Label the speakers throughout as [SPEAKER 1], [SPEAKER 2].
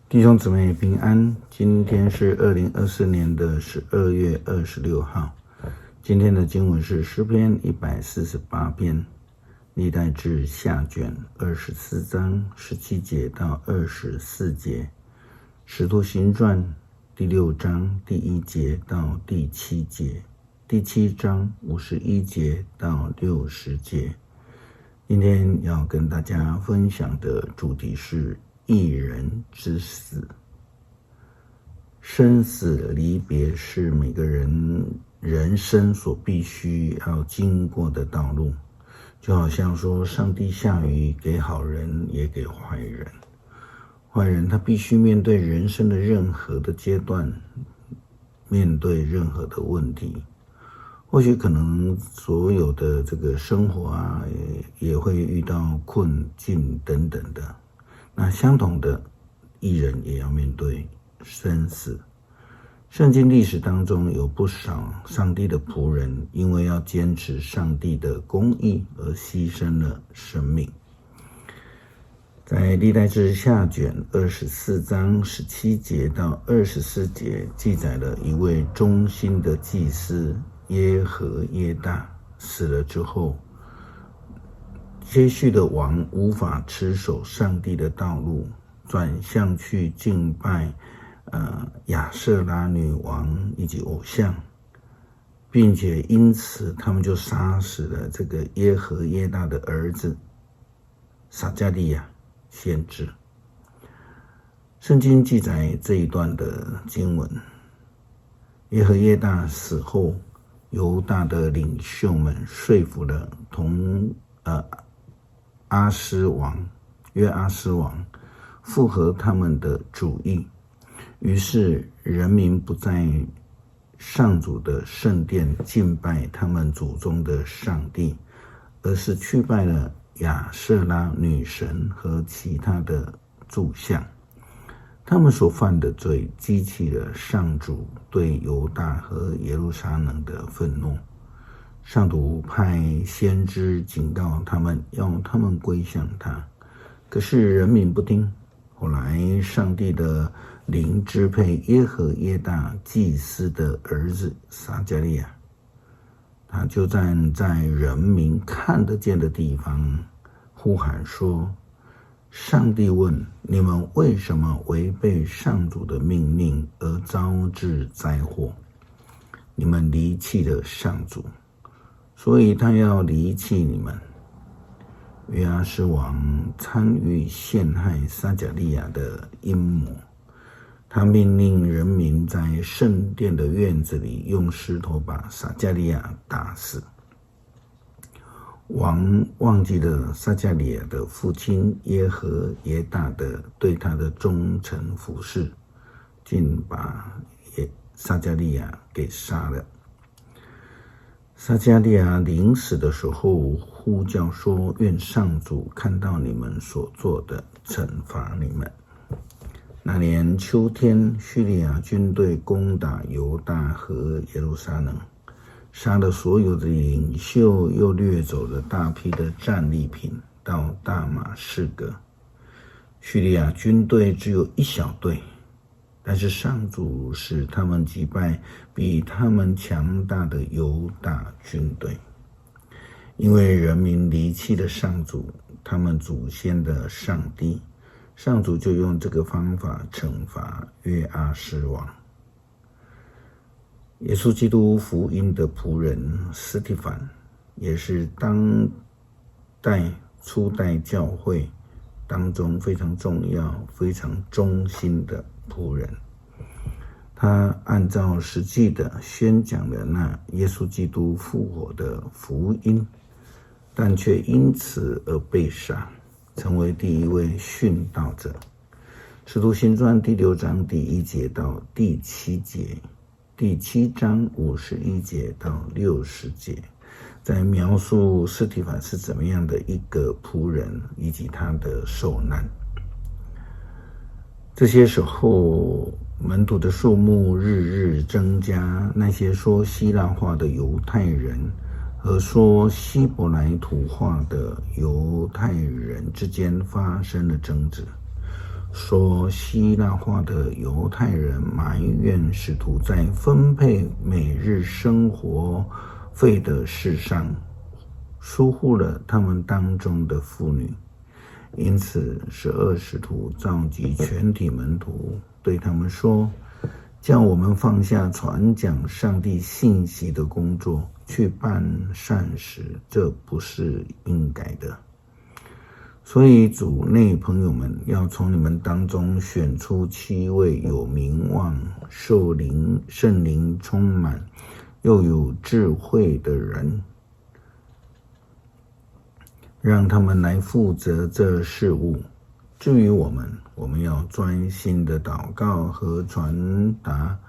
[SPEAKER 1] 弟兄姊妹平安，今天是2024年的12月26号。今天的经文是诗篇148篇，历代志下卷24章17节到24节，使徒行传第六章第一节到第七节，第七章51节到60节。今天要跟大家分享的主题是义人之死。生死离别是每个人人生所必须要经过的道路，就好像说，上帝下雨给好人，也给坏人。坏人他必须面对人生的任何的阶段，面对任何的问题，或许可能所有的这个生活啊，也会遇到困境等等的。那相同的，义人也要面对生死。圣经历史当中有不少上帝的仆人，因为要坚持上帝的公义而牺牲了生命。在历代志下卷24章17节到24节，记载了一位忠心的祭司耶何耶大死了之后，接续的王无法持守上帝的道路，转向去敬拜亚舍拉女王以及偶像，并且因此他们就杀死了这个耶何耶大的儿子撒迦利亚先知。圣经记载这一段的经文：耶何耶大死后，犹大的领袖们说服了同阿斯王约阿斯王附和他们的主意，于是人民不在上主的圣殿敬拜他们祖宗的上帝，而是去拜了亚舍拉女神和其他的柱像。他们所犯的罪激起了上主对犹大和耶路撒冷的愤怒。上主派先知警告他们，要他们归向他，可是人民不听。后来，上帝的灵支配耶何耶大祭司的儿子撒迦利亚，他就站在人民看得见的地方，呼喊说：“上帝问你们为什么违背上主的命令而招致灾祸？你们离弃了上主，所以他要离弃你们。”约阿施王参与陷害撒迦利亚的阴谋，他命令人民在圣殿的院子里用石头把撒迦利亚打死。王忘记了撒迦利亚的父亲耶何耶大的对他的忠诚服侍，竟把耶撒迦利亚给杀了。撒迦利亚临死的时候呼叫说：“愿上主看到你们所做的，惩罚你们。”那年秋天，叙利亚军队攻打犹大和耶路撒冷，杀了所有的领袖，又掠走了大批的战利品到大马士革。叙利亚军队只有一小队，但是上主使他们击败比他们强大的犹大军队，因为人民离弃了上主，他们祖先的上帝，上主就用这个方法惩罚约阿施王。耶稣基督福音的仆人司提反，也是当代初代教会当中非常重要、非常忠心的仆人。他按照实际的宣讲了那耶稣基督复活的福音，但却因此而被杀，成为第一位殉道者。使徒行传第六章第一节到第七节，第七章51节到60节，在描述司提反是怎么样的一个仆人，以及他的受难。这些时候，门徒的数目日日增加。那些说希腊话的犹太人和说希伯来土话的犹太人之间发生了争执。說希臘話的猶太人埋怨使徒在分配每日生活費的事上疏忽了他們當中的婦女，因此12使徒召集全體門徒，對他們說：叫我們放下傳講上帝信息的工作，去辦膳食，這不是應該的。所以主內朋友們，要從你們當中選出7位有名望、受靈聖靈充滿，又有智慧的人，讓他們來負責這事務。至於我們，我們要專心的禱告和傳達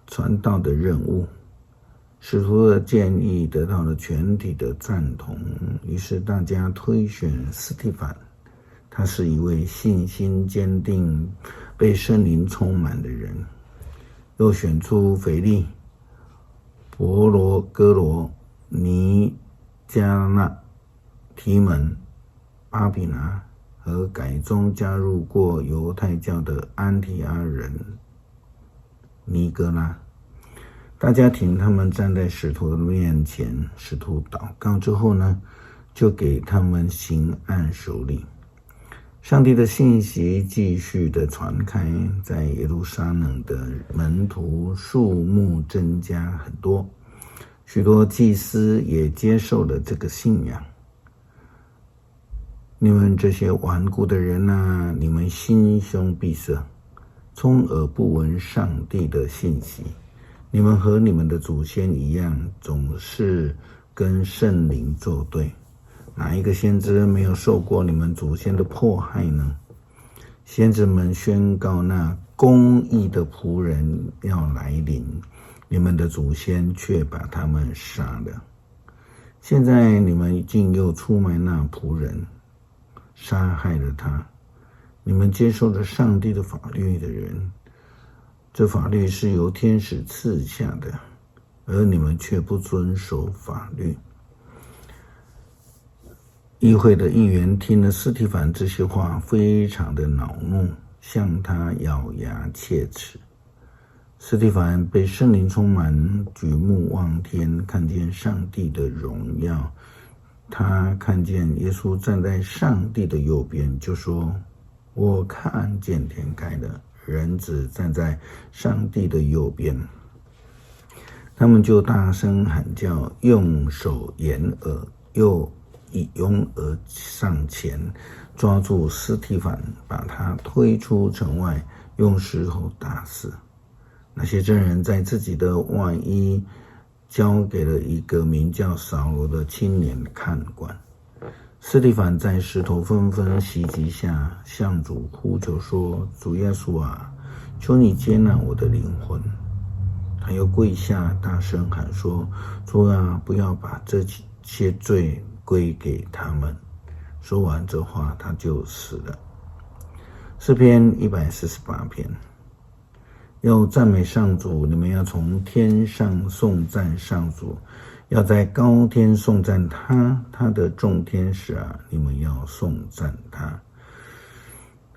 [SPEAKER 1] 傳道的任務。使徒的建議得到了全體的贊同，於是大家推選司提反，他是一位信心堅定、被聖靈充滿的人。又選出腓利、伯羅哥羅、尼迦納、提門、巴比拿和改宗加入過猶太教的安提阿人尼哥拉。大家請他們站在使徒的面前，使徒禱告之後呢，就給他們行按手禮。上帝的信息繼續的傳開，在耶路撒冷的門徒數目增加很多，許多祭司也接受了這個信仰。你們這些頑固的人啊，你們心胸閉塞，充耳不聞上帝的信息。你們和你們的祖先一樣，總是跟聖靈作對。哪一個先知沒有受過你們祖先的迫害呢？先知們宣告那公義的僕人要來臨，你們的祖先卻把他們殺了。現在你們竟又出賣那僕人，殺害了他。你們接受了上帝的法律的人，這法律是由天使賜下的，而你們卻不遵守法律。議會的議員聽了司提反這些話，非常的惱怒，向他咬牙切齒。司提反被聖靈充滿，舉目望天，看見上帝的榮耀。他看見耶穌站在上帝的右邊，就說：我看見天開了，人子站在上帝的右邊。他們就大聲喊叫，用手掩耳，又一擁而上前，抓住司提反，把他推出城外，用石頭打死。那些證人在自己的外衣交給了一個名叫掃羅的青年看管。司提反在石頭紛紛襲擊下，向主呼求說：主耶穌啊，求你接納我的靈魂。他又跪下，大聲喊說：主啊，不要把這些罪歸給他們。說完這話，他就死了。詩篇148篇，要讚美上主，你們要從天上頌讚上主，要在高天頌讚他，他的眾天使啊，你們要頌讚他；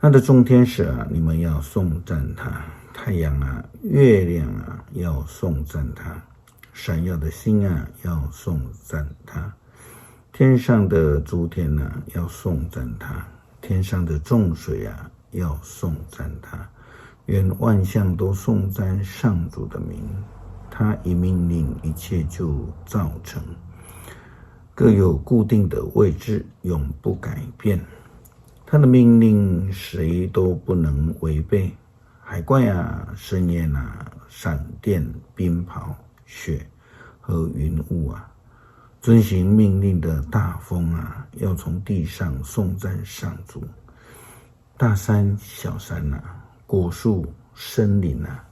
[SPEAKER 1] 他的眾天使啊，你們要頌讚他；太陽啊，月亮啊，要頌讚他；閃耀的星啊，要頌讚他；天上的諸天啊，要頌讚他；天上的眾水啊，要頌讚他。願萬象都頌讚上主的名。他一命令，一切就造成，各有固定的位置，永不改變。他的命令誰都不能違背。海怪啊，深淵啊，閃電、冰雹、雪和雲霧啊，遵行命令的大風啊，要從地上頌讚上主。大山、小山啊，果樹、森林啊，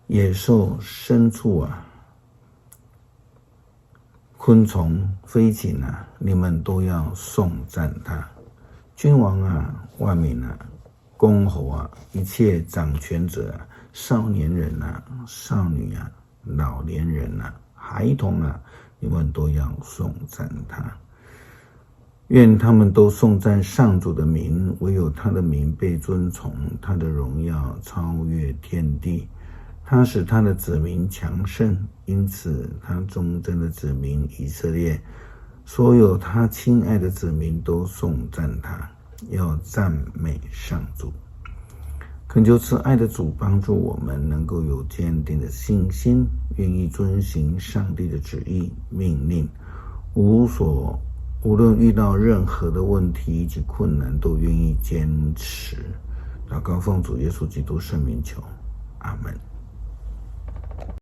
[SPEAKER 1] 野獸、牲畜啊，昆蟲、飛禽啊，你們都要頌讚他。君王啊，萬民啊，公侯啊，一切掌權者啊，少年人啊，少女啊，老年人啊，孩童啊，你們都要頌讚他。願他們都頌讚上主的名，唯有他的名被尊崇，他的榮耀超越天地。他使他的子民強盛，因此他忠貞的子民以色列，所有他親愛的子民都頌讚他，要讚美上主。懇求慈愛的主幫助我們，能夠有堅定的信心，願意遵行上帝的旨意命令，無論遇到任何的問題及困難，都願意堅持。禱告奉主耶穌基督聖名求，阿門。